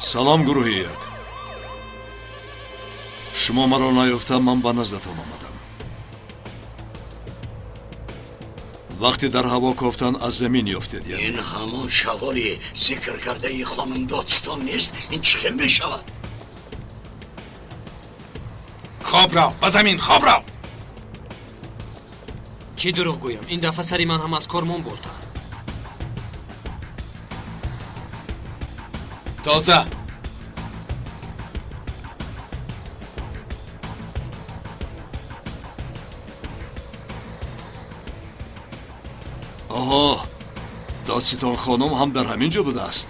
Салом, гурӯҳи як. Шумо маро наёфта, ман ба наздатон омадам. Вақте дар ҳаво кофтан, аз замин ёфтед. Ин ҳамон шағоли зикр кардаи хонум додстон нест? Ин чӣ хел мешавад? Хоб рав, ба замин хоб рав. Чӣ дурӯғ гӯям, ин дафъа сари ман ҳам аз кор мон болта. Тоза. Оҳо, додситон хонум ҳам дар ҳамин ҷо будааст.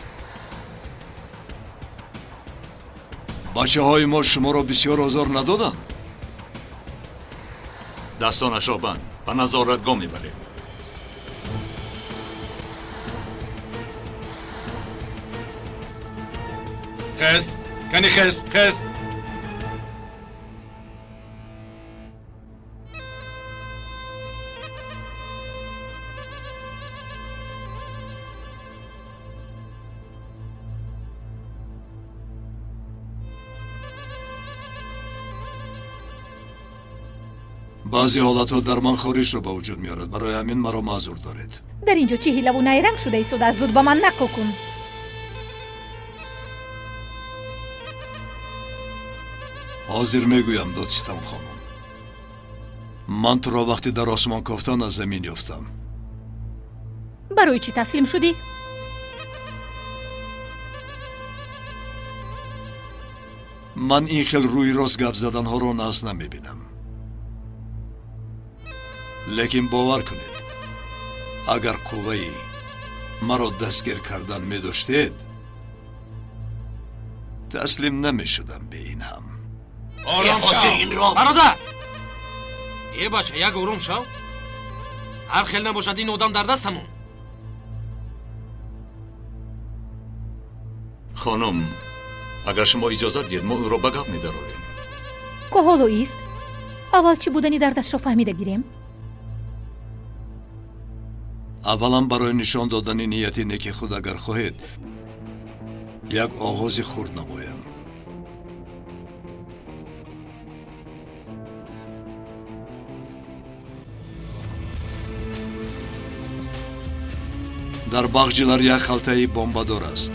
Бачаҳои мо шуморо бисёр озор надоданд? Дастонашро банд, ба назоратгоҳ мебарем. Хез, кани, хез, хез. Баъзе ҳолатҳо дар ман хоришро ба вуҷуд меорад, барои ҳамин маро маъзур доред. Дар ин ҷо чӣ ҳилаву найранг шуда истодааст? Зуд ба ман нақл кун. Ҳозир мегӯям, додситон хонум. Ман туро вақте дар осмон кофтан аз замин ёфтам. Барои чӣ таслим шудӣ? Ман ин хел рӯи рост гап заданҳоро нағз намебинам, лекин бовар кунед, агар қувваи маро дастгир кардан медоштед, таслим намешудам бе ин ҳам. Ором ҳозир шав. Инро Бародар, е бача, як ором шав. Ҳар хел набошад, ин одам дар дастамон. Хонум, агар шумо иҷозат диҳед, мо ӯро ба гап медарорем. Ко ҳоло ист, аввал чӣ будани дардашро фаҳмида гирем. Аввалан, барои нишон додани нияти неки худ, агар хоҳед, як оғози хурд намоям. Дар Бағҷилар як халтаи бомбадор аст.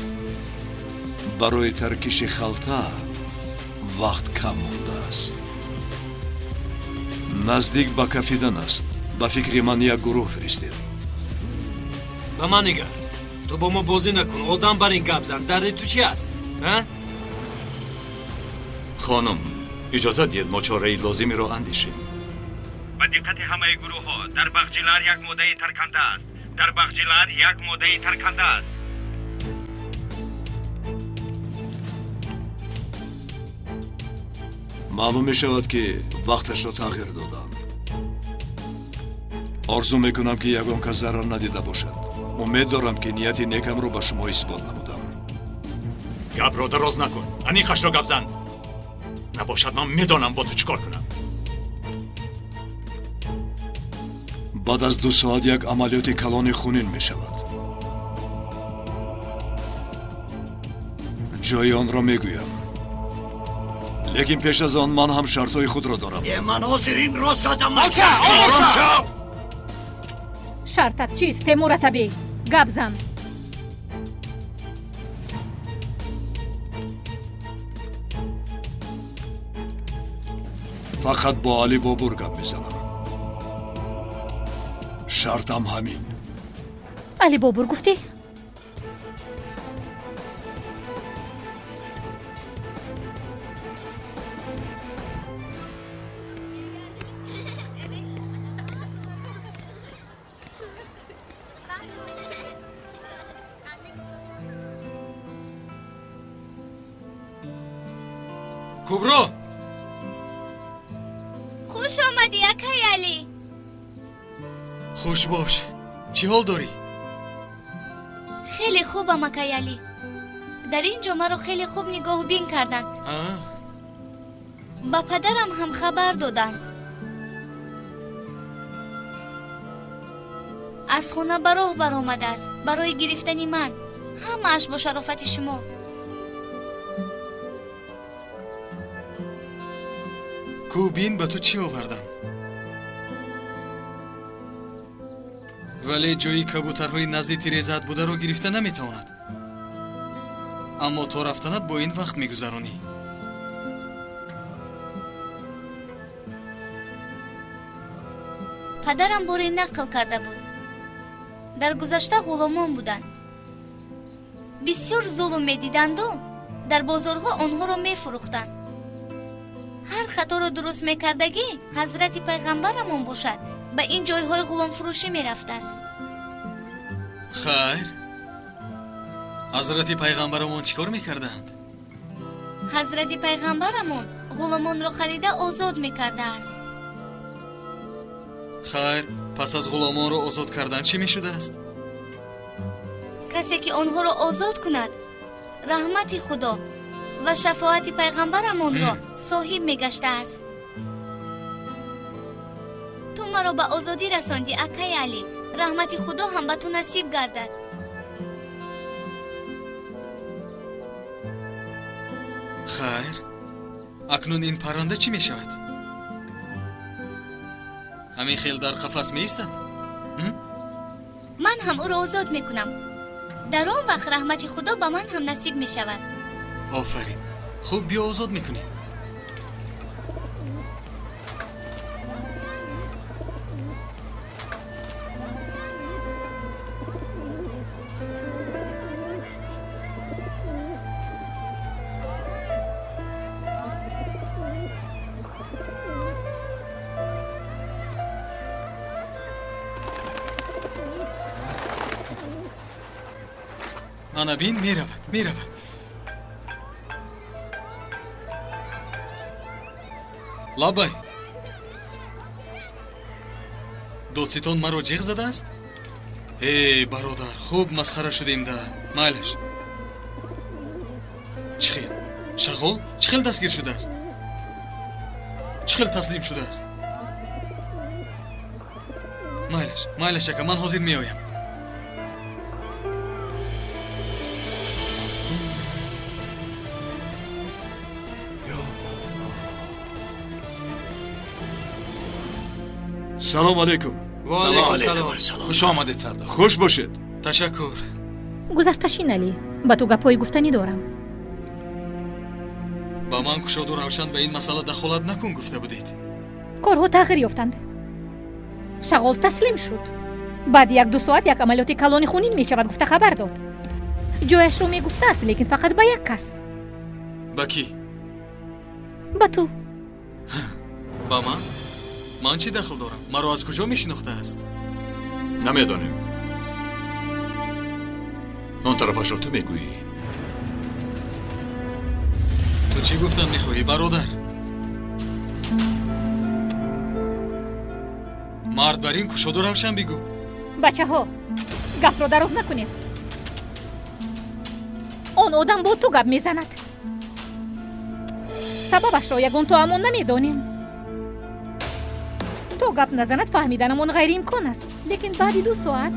Барои таркиши халта вақт кам мондааст, наздик ба кафидан аст. Ба фикри ман, як гурӯҳ фиристед. Ба ман нигар, ту бо мо бозӣ накун, одам бар ин гап зан. Дарди ту чи аст, а? Хонум, иҷозат диҳед, мо чораи лозимиро андешем. Ба диққати ҳамаи гурӯҳҳо: дар Бағҷилар як модаи тарканда аст, дар Бағҷилар як модаи тарканда аст. Маълум мешавад, ки вақташро тағйир додам. Орзу мекунам, ки ягон кас зарар надида бошад. Умед дорам, ки нияти некамро ба шумо исбот намудам. Гапро дароз накун, аниқашро гап зан, набошад ман медонам бо ту чӣ кор кунам. Баъд аз 2 соат як амалиёти калони хунин мешавад. Ҷои онро мегӯям, лекин пеш аз он ман ҳам шартҳои худро дорам. Е, ман ҳозир инро задам. Молча, ором шав. Шартат чист, Темур Атабӣ? Гап зан. Фақат бо Али Бобур гап мезанам. Шартам ҳамин. Али Бобур гуфтӣ? Кубро. Хуш омадӣ, акай Алӣ. Хуш бош, чӣ ҳол дорӣ? Хеле хубам, акай Алӣ. Дар ин ҷо маро хеле хуб нигоҳубин карданд. Ба падарам ҳам хабар доданд. Аз хона ба роҳ баромадааст барои гирифтани ман. Ҳамааш бо шарофати шумо. Ку бин ба ту чӣ овардам. Вале ҷои кабутарҳои назди тирезаат бударо гирифта наметавонад. Аммо то рафтанат бо ин вақт мегузаронӣ. Падарам боре нақл карда буд. Дар гузашта ғуломон буданд. Бисёр зулм медиданду дар бозорҳо онҳоро мефурӯхтанд. Ҳар хаторо дуруст мекардагӣ ҳазрати пайғамбарамон бошад, ба ин ҷойҳои ғуломфурӯшӣ мерафтааст. Хайр, ҳазрати пайғамбарамон чӣ кор мекарданд? Ҳазрати пайғамбарамон ғуломонро харида озод мекардааст. Хайр, пас аз ғуломонро озод кардан чӣ мешудааст? Касе ки онҳоро озод кунад, раҳмати Худо ва шафоати пайғамбарамонро соҳиб мегаштааст. Ту маро ба озодӣ расондӣ, акаи Алӣ. Раҳмати Худо ҳам ба ту насиб гардад. Хайр, акнун ин парранда чӣ мешавад? Ҳамин хел дар қафас меистад? Ман ҳам ӯро озод мекунам. Дар он вақт раҳмати Худо ба ман ҳам насиб мешавад. Офарин. Хуб, биё озод мекунем. Ана бин, меравад, меравад. Лабай, додситон маро ҷиғ задааст? Эй, бародар, хуб масхара шудем да. Майлаш. Чӣ хел? Шағол чӣ хел дастгир шудааст? Чӣ хел таслим шудааст? Майлаш, майлаш ака, ман ҳозир меоям. Салом алейкум. Ва алейкум салом. Хуш омадед, сардор. Хуш бошед. Ташаккур. Гузашта шин, Алӣ. Ба ту гапҳои гуфтанӣ дорам. Ба ман кушоду равшан ба ин масъала дахолат накун гуфта будед. Корҳо тағйир ёфтанд. Шағол таслим шуд. Баъди як-ду соат як амалиёти калони хунин мешавад гуфта хабар дод. Ҷояшро мегуфтааст, лекин фақат ба як кас. Ба кӣ? Ба ту. Ба ман? Ман чӣ дахл дорам? Маро аз куҷо мешинохтааст? Намедонем. Он тарафашро ту мегӯӣ. Ту чӣ гуфтан мехоҳӣ, бародар? Мард бар ин кушоду равшан бигӯ. Бачаҳо, гапро дароз накунед. Он одам бо ту гап мезанад. Сабабашро ягон то амон намедонем. То гап назанад фаҳмиданамон ғайриимкон аст. Лекин баъди 2 соат,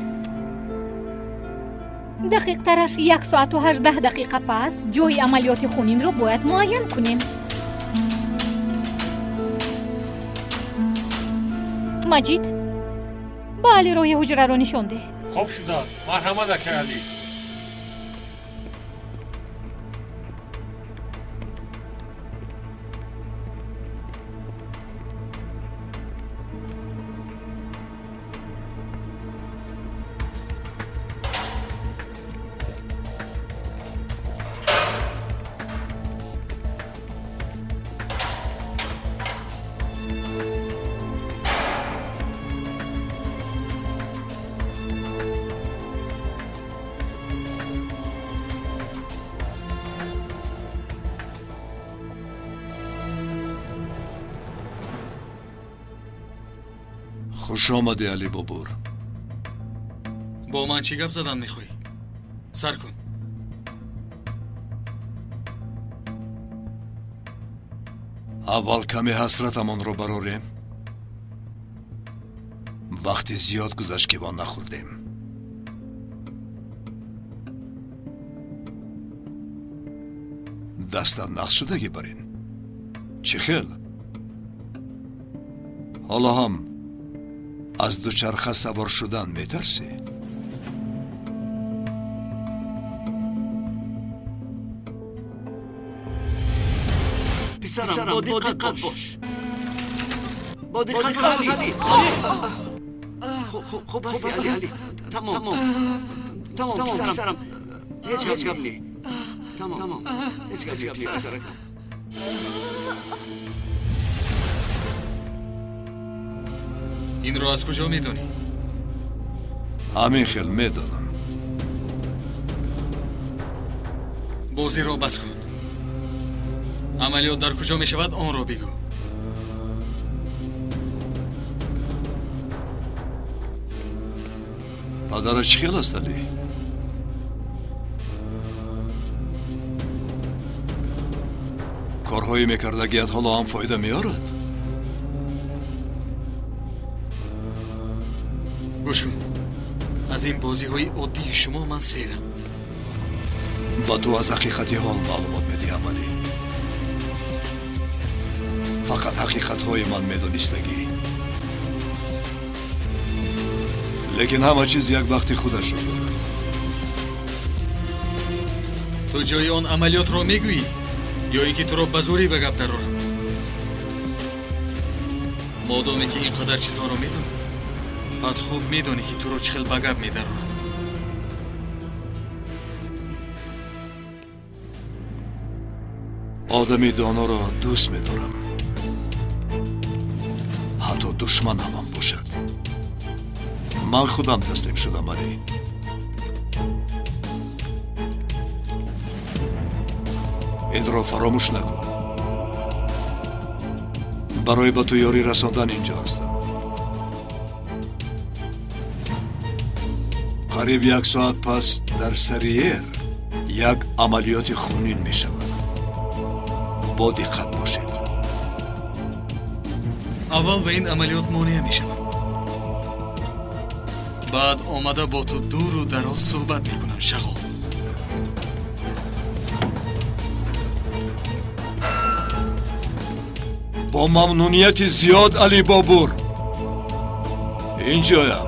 дақиқтараш 1 соату 18 дақиқа пас ҷои амалиёти хунинро бояд муайян кунем. Маҷид, ба Али роҳи ҳуҷраро нишон деҳ. Хоб шудааст. Марҳамат, акай Алӣ. Хуш омадӣ, Али Бобур. Бо ман чӣ гап задан мехоҳӣ? Сар кун. Аввал каме ҳасратамонро барорем. Вақти зиёд гузашт, ки вон нахӯрдем. Дастат нақс шудагӣ бар ин. Чӣ хел? Ҳоло ҳам аз дучарха савор шудан метарсӣ? Писарам, бо диққат бош. Бо диққат бош, Али. Хуб ҳастӣ, Али? Тамом. Тамом, писарам. Ҳеҷ гап не. Тамом. Ҳеҷ гап не, писаракам. Инро аз куҷо медонӣ? Ҳамин хел медонам. Бозиро бас кун. Амалиёт дар куҷо мешавад, онро бигӯ. Падарат чӣ хел аст, Али? Корҳои мекардагият ҳоло ҳам фоида меорад? Гӯш кун. Аз ин бозиҳои оддии шумо ман серам. Ба ту аз ҳақиқати ҳол маълумот медиҳам, Али. Фақат ҳақиқатҳои ман медонистагӣ. Лекин ҳама чиз як вақти худашро дорад. Ту ҷои он амалиётро мегӯӣ ё ин ки туро ба зӯрӣ ба гап дарорам? Модоме ки ин қадар чизҳоро медонӣ, пас хуб медонӣ ки туро чӣ хел ба гап медарорам. Одами доноро дӯст медорам, ҳатто душманамам бошад. Ман худам таслим шудам, Али. Инро фаромӯш накун. Барои ба ту ёрӣ расондан инҷо ҳастам. Қариб як соат пас дар Сариер як амалиёти хунин мешавад. Бо диққат бошед. Аввал ба ин амалиёт монеа мешавам. Баъд омада бо ту дуру дароз суҳбат мекунам, шағол. Бо мамнунияти зиёд, Али Бобур. Инҷоям.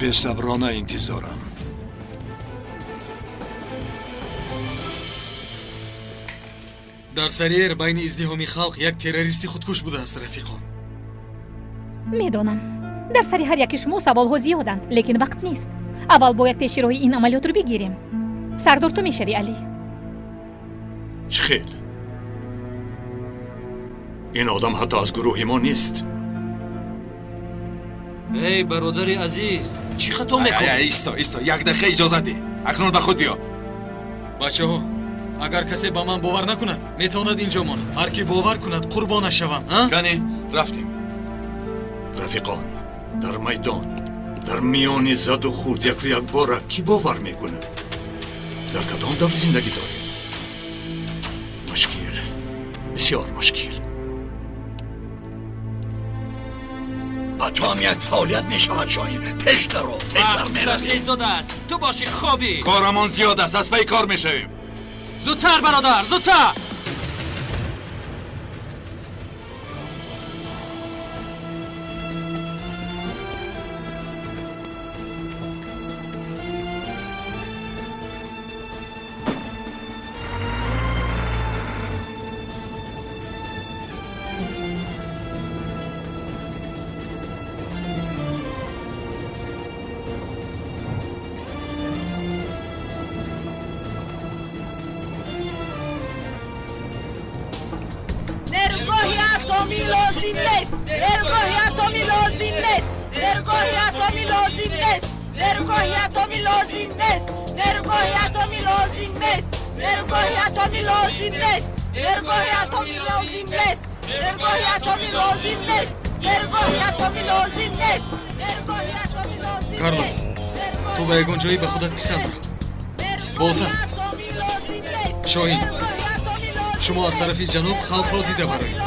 Бесаброна интизорам. Дар Сариер байни издиҳоми халқ як террористи худкуш будааст, рафиқон. Медонам. Дар сари ҳар яки шумо саволҳо зиёданд, лекин вақт нест. Аввал бояд пеши роҳи ин амалиётро бигирем. Сардор ту мешавӣ, Али. Чӣ хел? Ин одам ҳатто аз гурӯҳи мо нест. Эй, бародари азиз, чӣ хато мекунӣ? Исто, исто, як дақиқа иҷозат деҳ. Акнун ба худ биё. Бачаҳо, агар касе ба ман бовар накунад, метавонад инҷо монад. Ҳар ки бовар кунад, қурбона шавам. Кани, рафтем. Рафиқон, дар майдон, дар миёни заду хурд яку якбора кӣ бовар мекунад? Дар кадом давр зиндагӣ дорем? Мушкил, бисёр мушкил. Ба ту ҳам як фаъолият мешавад, Шоҳин. Пеш даро, тезтар меравӣ. Истодааст, ту боши хобӣ. Корамон зиёд аст, аз пайи кор мешавем. Зудтар, бародар, зудтар! Нерӯгоҳи атомӣ лозим нест. Нерӯгоҳи атомӣ лозим нест. Нерӯгоҳи атомӣ лозим нест. Нерӯгоҳи атомӣ лозим нест. Нерӯгоҳи атомӣ лозим нест. Нерӯгоҳи атомӣ лозим нест. Нерӯгоҳи атомӣ лозим нест. Нерӯгоҳи атомӣ лозим нест. Нерӯгоҳи атомӣ лозим нест. Нерӯгоҳи атомӣ лозим Карлос, ту ба ягон ҷое ба худат писанд ра. Болта, Шоҳин, шумо аз тарафи ҷануб халқро дида бароед.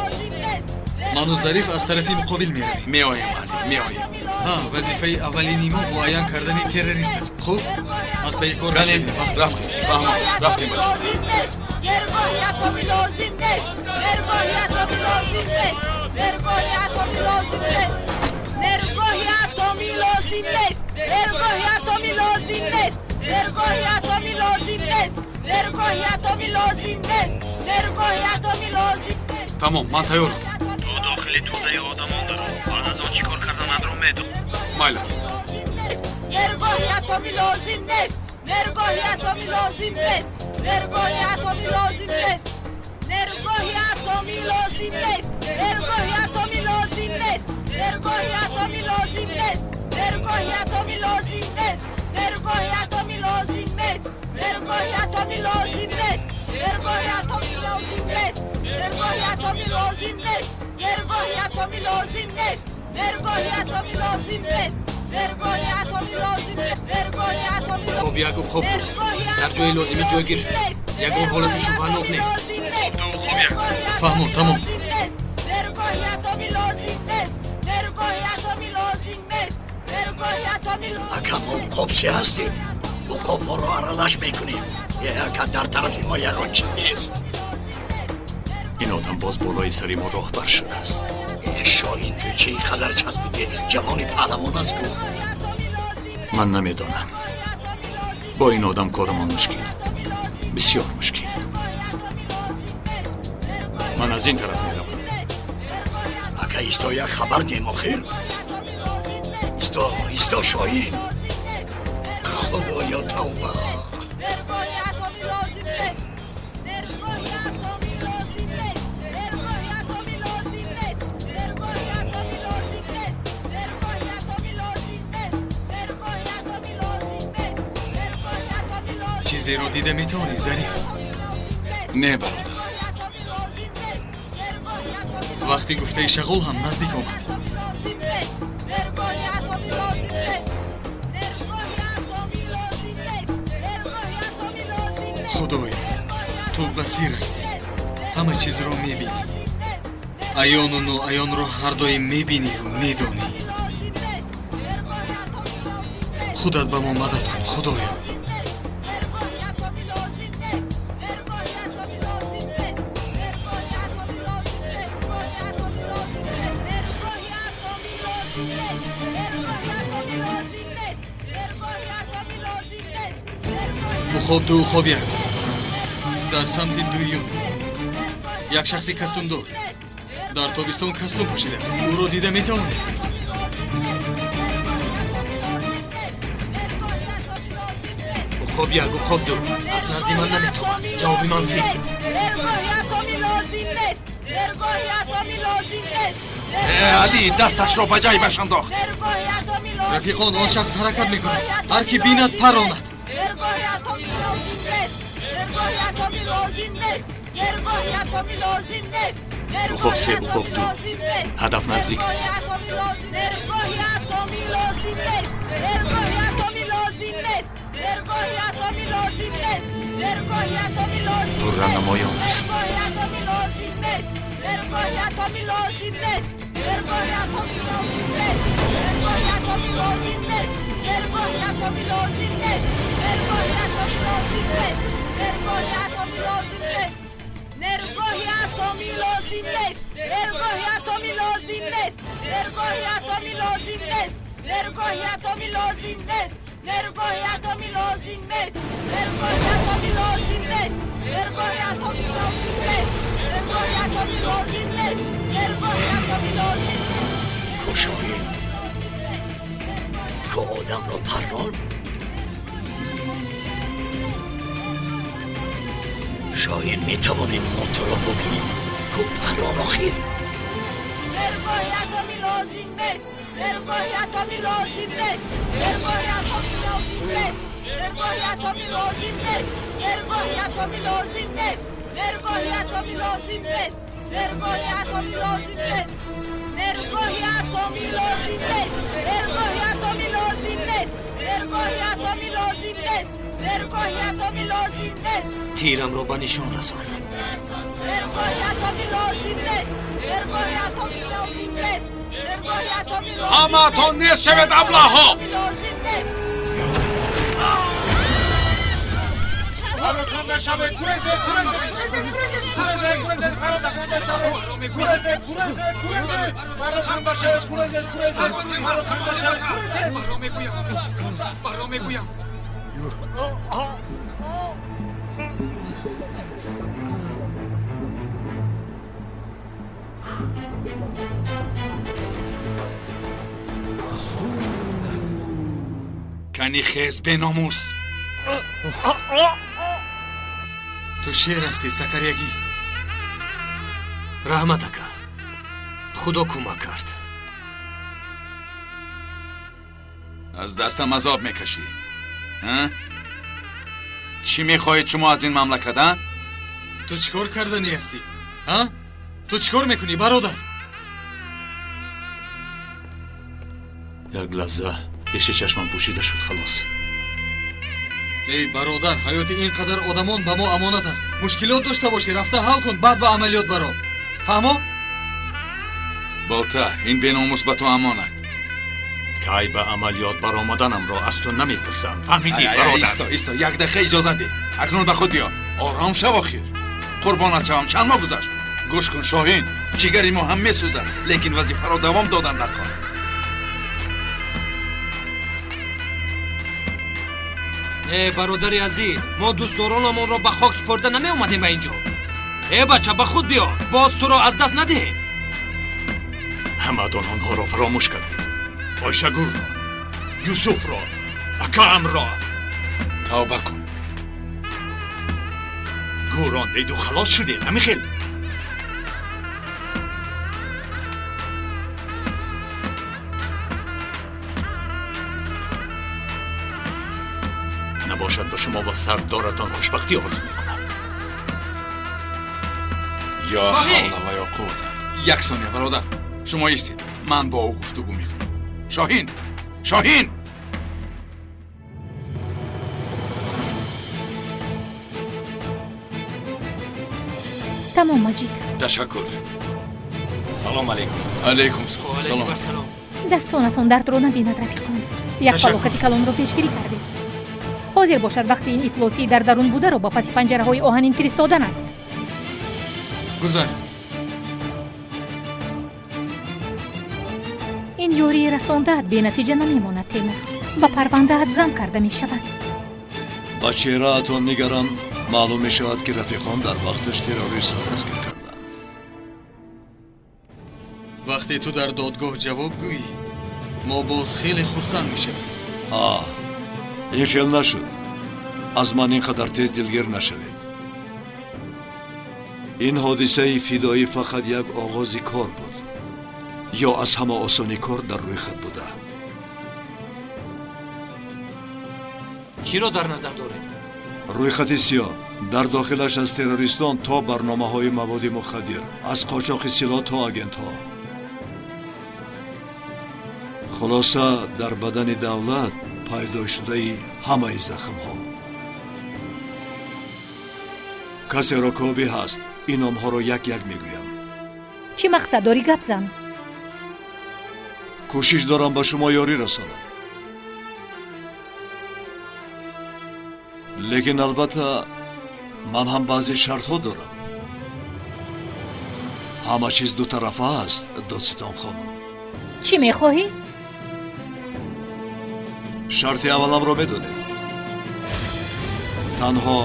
Ману Зариф аз тарафи муқобил меравем. Меоем, Али, меоем. Ҳа, вазифаи аввалини мо муайян кардани террорист аст. Хуб, аз пайи кор Кани, нашавем. рафтем. Фаҳмам, рафтем, бача. Нерӯгоҳи атомӣ лозим нест. Нерӯгоҳи атомӣ лозим нест. Нерӯгоҳи атомӣ лозим нест. Нерӯгоҳи атомӣ лозим нест. Нерӯгоҳи атомӣ лозим нест. Нерӯгоҳи атомӣ лозим нест. Нерӯгоҳи атомӣ лозим нест. Нерӯгоҳи атомӣ лозим нест. Тамом, ман тайёрам. Ту дохили тӯдаи одамон даро. Баъд аз он чӣ кор карданатро медон. Майла. Нерӯгоҳи атомӣ лозим нест. Нерӯгоҳи атомӣ лозим нест. Нерӯгоҳи атомӣ лозим нест. Нерӯгоҳи атомӣ лозим нест. Нерӯгоҳи атомӣ лозим нест. Нерӯгоҳи атомӣ лозим нест. Нерӯгоҳи атомӣ лозим нест. Нерӯгоҳи атомӣ лозим нест. Нерӯгоҳи атомӣ лозим нест. Нерӯгоҳи атомӣ лозим нест. Нерӯгоҳи атомӣ лозим нест. Нерӯгоҳи атомӣ лозим нест. Нерӯгоҳи атомӣ лозим нест. Нерӯгоҳи атомӣ лозим нест. Нерӯгоҳи атомӣ Уқоб як, уқоб ду дар ҷои лозимӣ ҷойгир шуд. Ягон ҳолати шубҳанок нест. Фаҳмо, тамом. Нерӯгоҳи атомӣ лозим нест. Нерӯгоҳи атомӣ лозим нест. Нерӯгоҳи атомӣ Ака, мо уқоб се ҳастем. Уқобҳоро аралаш мекунем. Е, ака, дар тарафи мо ягон чиз нест. Ин одам боз болои сари мо роҳбар шудааст. Е, Шоҳин, ту чӣ ин қадар часпидӣ? Ҷавони паҳлавон аст ку. Ман намедонам. Бо ин одам корамон мушкил, бисёр мушкил. Ман аз ин тараф меравам. Ака, исто, як хабар диҳем охир. Исто, исто, Шоҳин. Худоё, тавба. Нерӯгоҳи атомӣ лозим нест. Нерӯгоҳи атомӣ лозим нест. Нерӯгоҳи атомӣ лозим нест. Нерӯгоҳи атомӣ лозим нест. Нерӯгоҳи атомӣ лозим нест. Нерӯгоҳи атомӣ лозим нест. Нерӯгоҳи атомӣ лозим Чизеро дида метавонӣ, Зариф? Не, бародар. Вақти гуфтаи шағол ҳам наздик омад. Лозим нест. Нерӯгоҳи атомӣ лозим нест. Нерӯгоҳи атомӣ лозим нест. Нерӯгоҳи атомӣ лозим нест. Худоё, ту басир ҳастӣ, ҳама чизро мебинӣ, аёну ноаёнро ҳар доим мебиниву медонӣ. Худат ба мо мадад кун, Худоё. Нерӯгоҳи атомӣ лозим нест. Нерӯгоҳи атомӣ лозим нест. Нерӯгоҳи атомӣ лозим нест. Нерӯгоҳи атомӣ лозим нест. Нерӯгоҳи атомӣ лозим нест. Нерӯгоҳи атомӣ лозим нест. Нерӯгоҳи атомӣ лозим нест. Уқоб ду, уқоб як, дар самти дуюм як шахси костюмдор, дар тобистон костюм пӯшидааст. Ӯро дида метавонед? Уқоб як, уқоб ду аз назди ман наметобад. Ҷавоби манфӣ. Нерӯгоҳи атомӣ лозим нест. Нерӯгоҳи атомӣ лозим нест. Э, Алӣ дасташро ба ҷайбаш андохт. Нерӯгоҳи атомӣ лозим Рафиқон, он шахс ҳаракат мекунад. Ҳар ки бинад, паронад. Нерӯгоҳи атомӣ лозим нест. Нерӯгоҳи атомӣ лозим нест. Нерӯгоҳи атомӣ лозим нест. Уқоб се, уқоб ду, ҳадаф наздик аст. Нерӯгоҳи атомӣ лозим Нерӯгоҳи атомӣ лозим нест. Нерӯгоҳи атомӣ лозим нест. Нерӯгоҳи атомӣ лозим нест. Нерӯгоҳи атомӣ лозим Пурра намоён аст. Нерӯгоҳи атомӣ лозим нест. Нерӯгоҳи атомӣ лозим нест. Нерӯгоҳи атомӣ лозим нест. Нерӯгоҳи атомӣ лозим нест. Нерӯгоҳи атомӣ лозим нест. Нерӯгоҳи атомӣ лозим нест. Нерӯгоҳи атомӣ лозим нест. Нерӯгоҳи атомӣ лозим нест. Нерӯгоҳи атомӣ лозим нест. Нерӯгоҳи атомӣ лозим нест. Нерӯгоҳи атомӣ лозим нест. Нерӯгоҳи атомӣ лозим нест. Нерӯгоҳи атомӣ лозим нест. Нерӯгоҳи атомӣ лозим нест. Нерӯгоҳи атомӣ лозим нест. Нерӯгоҳи атомӣ лозим Ку, Шоҳин, ку одамро паррон. Шоҳин, метавонем мо туро бубинем? Ку паррон охир. Нерӯгоҳи атомӣ лозим нест. Нерӯгоҳи атомӣ лозим нест. Нерӯгоҳи атомӣ лозим нест. Нерӯгоҳи атомӣ лозим нест. Нерӯгоҳи атомӣ лозим нест. Нерӯгоҳи атомӣ лозим нест. Нерӯгоҳи атомӣ лозим нест. Нерӯгоҳи атомӣ лозим нест. Нерӯгоҳи атомӣ лозим нест. Нерӯгоҳи атомӣ лозим нест. Нерӯгоҳи атомӣ лозим нест. Тирамро ба нишон расон. Нерӯгоҳи атомӣ лозим нест. Нерӯгоҳи атомӣ лозим нест. Нерӯгоҳи атомӣ лозим Ҳамаатон нест шавед, аблаҳҳо! лозим нест. Кани хез, беномус! Ту шер ҳастӣ, Сакариягӣ. Раҳмат, ака, Худо кӯмак кард. Аз дастам азоб мекашӣ. Чӣ мехоҳед шумо аз ин мамлакат, а? Ту чӣ кор карданӣ ҳастӣ, а? Ту чӣ кор мекунӣ, бародар? Як лаҳза пеши чашмам пӯшида шуд, халос. Эй бародар, ҳаёти ин қадар одамон ба мо амонат аст. Мушкилот дошта бошӣ, рафта ҳал кун, баъд ба амалиёт баро. Фаҳмо? Болта, ин беномус ба ту амонат. Кай ба амалиёт баромаданамро аз ту намепурсам. Фаҳмидӣ, бародар? Исто, исто, як дақиқа иҷозат деҳ. Акнун ба худ биё. Ором шав охир. Қурбонат шавам, чанд моҳ гузашт? Гӯш кун, Шоҳин, ҷигари мо ҳам месӯзад, лекин вазифаро давом додан дар кор. Э бародари азиз, мо дӯстдоронамонро ба хок супорда намеомадем ба ин ҷо. Э бача, ба худ биё, боз туро аз даст надиҳем. Ҳамадон онҳоро фаромӯш кардед. Ойшагулро, Юсуфро, акаамро. Тавба кун. Гӯрондеду халос шудед, ҳамин хел. Набошад, ба шумо ва сардоратон хушбахтӣ орзу мекунам. Ё ҳавла ва ё қуввата. Як сония, бародар, шумо истед, ман бо ӯ гуфтугӯ мекунам. Шоҳин, Шоҳин! Тамом, Маҷид. Ташаккур. Салом алейкум. Алейкум салом. Салом. Дастонатон дардро набинад, рафиқон. Як фалокати калонро пешгирӣ кардед. Ҳозир бошад вақти ин ифлосии дар дарун бударо ба паси панҷараҳои оҳанин фиристодан аст. Гузар. Ин ёрии расондаат бенатиҷа намемонад, Темур. Ба парвандаат зам карда мешавад. Ба чеҳраатон нигарам, маълум мешавад, ки рафиқон дар вақташ террористро дастгир карданд. Вақте ту дар додгоҳ ҷавоб гӯӣ, мо боз хеле хурсанд мешавем. Ин хел нашуд. Аз ман ин қадар тез дилгир нашавед. Ин ҳодисаи фидоӣ фақат як оғози кор буд. Ё аз ҳама осони кор дар рӯйхат буда. Чиро дар назар доред? Рӯйхати сиёҳ дар дохилаш аз террористон то барномаҳои маводи мухаддир, аз қочоқи силоҳ то агентҳо. Хулоса, дар бадани давлат пайдо шудаи ҳамаи захмҳо. Касеро кобӣ ҳаст, ин номҳоро як-як мегӯям. Чӣ мақсад дорӣ, гап зан? Кӯшиш дорам ба шумо ёрӣ расонам. Лекин албатта ман ҳам баъзе шартҳо дорам. Ҳама чиз дутарафа аст, додситон хонум. Чӣ мехоҳӣ? Шарти авваламро медонед. Танҳо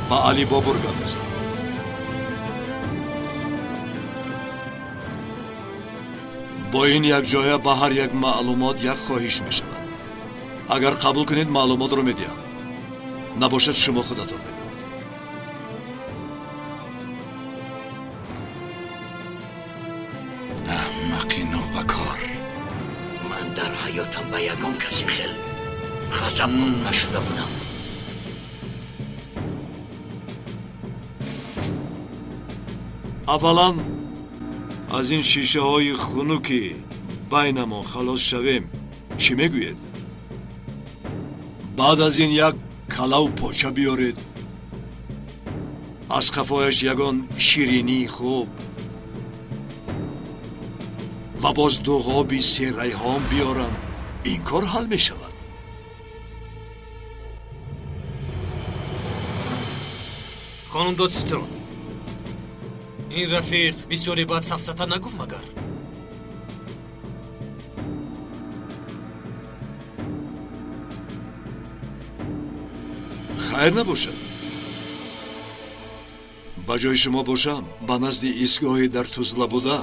ба Али Бобур гап мезанам. Бо ин якҷоя ба ҳар як маълумот як хоҳиш мешавад. Агар қабул кунед, маълумотро медиҳам. Набошад, шумо худатон медонед. Аҳмақи нобакор. Ман дар ҳаётам ба ягон каси хел ғазабнок нашуда будам. Аввалан аз ин шишаҳои хунуки байнамон халос шавем. Чӣ мегӯед? Баъд аз ин як калаву поча биёред. Аз қафояш ягон ширинии хуб ва боз ду ғоби серайҳон биёрам. Ин кор ҳал мешавад. Хонум додситон, ин рафиқ бисёре баъд сафсата нагуфт магар? Хайр набошад. Ба ҷои шумо бошам, ба назди истгоҳи дар Тузла буда,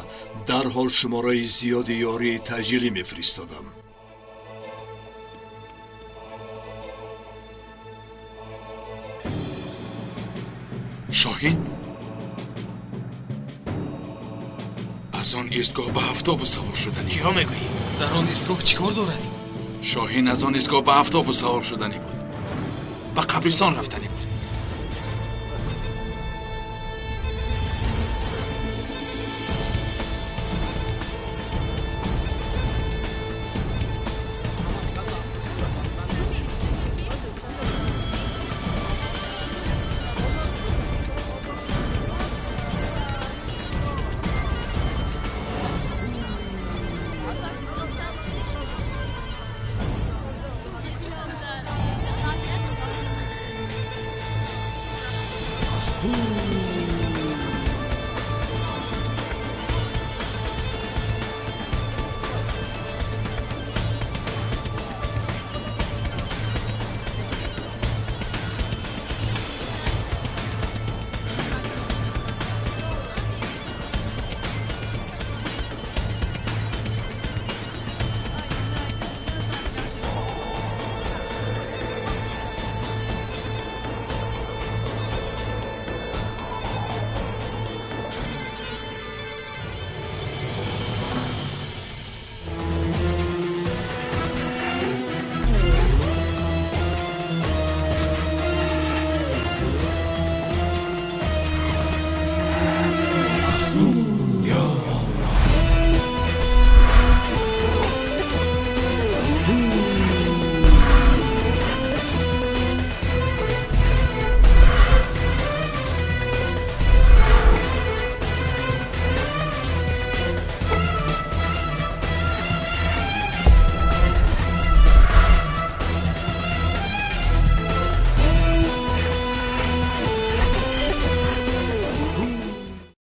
дарҳол шумораи зиёди ёрии таъҷилӣ мефиристодам. Шоҳин аз он истгоҳ ба автобус савор шуданӣ. Чиҳо мегӯӣ? Дар он истгоҳ чӣ кор дорад? Шоҳин аз он истгоҳ ба автобус савор шуданӣ буд, ба қабристон рафтанӣ буд.